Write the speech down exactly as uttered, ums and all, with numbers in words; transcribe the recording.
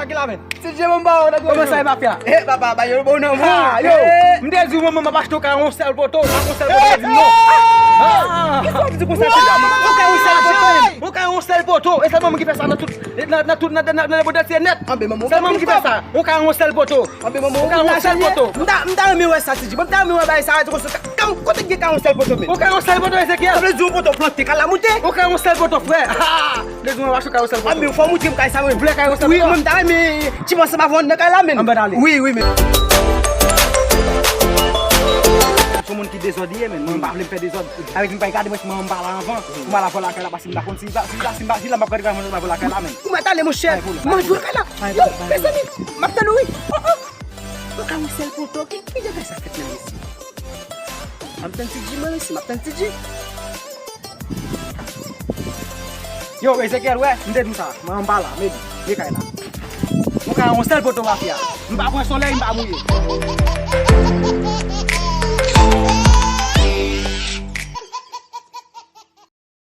Sa ki la, men? Ti Dje, manman, ou nan... Kòman sa, e mafya? Eh, papa, ba yo bon nan mwen. Ah, yo, m te di w, manman, m ap achte w kay yon sèl poto, pa yon sèl poto, di m non. Ah, kisa w ap di konsa, ti Dje? Ou kay yon sèl poto, men. Ou kay yon sèl poto. E sèl manman ki fè sa nan tout, nan, nan tout, nan, nan, nan, nan lemonn antye nèt. Anben, manman, ou... Sèl manman ki fè sa. Ou kay yon sèl poto. Anben, manman, ou kay yon sèl poto. M ta, m ta renmen wè sa, ti Dje. M ta renmen wè bagay sa, ti konsa. Kam, kote gen kay yon sèl poto, men? Ou kay yon sèl poto, Ezekiel. Sa vle di yon poto plante, kay la moute. Ou kay yon sèl poto, frè. Vle di mwen, w ap achte kay yon sèl poto. Anben, fò w montre m kay sa, men. Vle kay yon sèl poto? Wi, mwen, m ta renmen ti pòs sa pa vann nan kay la, men. Anben, ale. Wi, wi, men. Se yon moun ki dezòd li ye, men. Mwen, m pa vle m fè dezòd. Avèk li, m pa gade mwen, si mwen, m pa la anvan. Mwen la vòlè kay la, paske m pa konn si la, si la, si la, si la, m ap gade kay mwen, m ap vòlè kay la, men. Ou mèt ale, monchè. Manje kay la. Yo, mezanmi, m ap tann ou, wi. Oh, oh. Ou kay yon sèl poto, ki, ki bagay sa fèt nan mesye? M ap tann Ti Dji, mwen resi, m ap tann Ti Dji. Yo, Ezekiel, wè, m te di w sa, mwen anba la, men, men kay la. Mwen kay yon sèl poto mafya. M pa pran solèy, m pa mouye.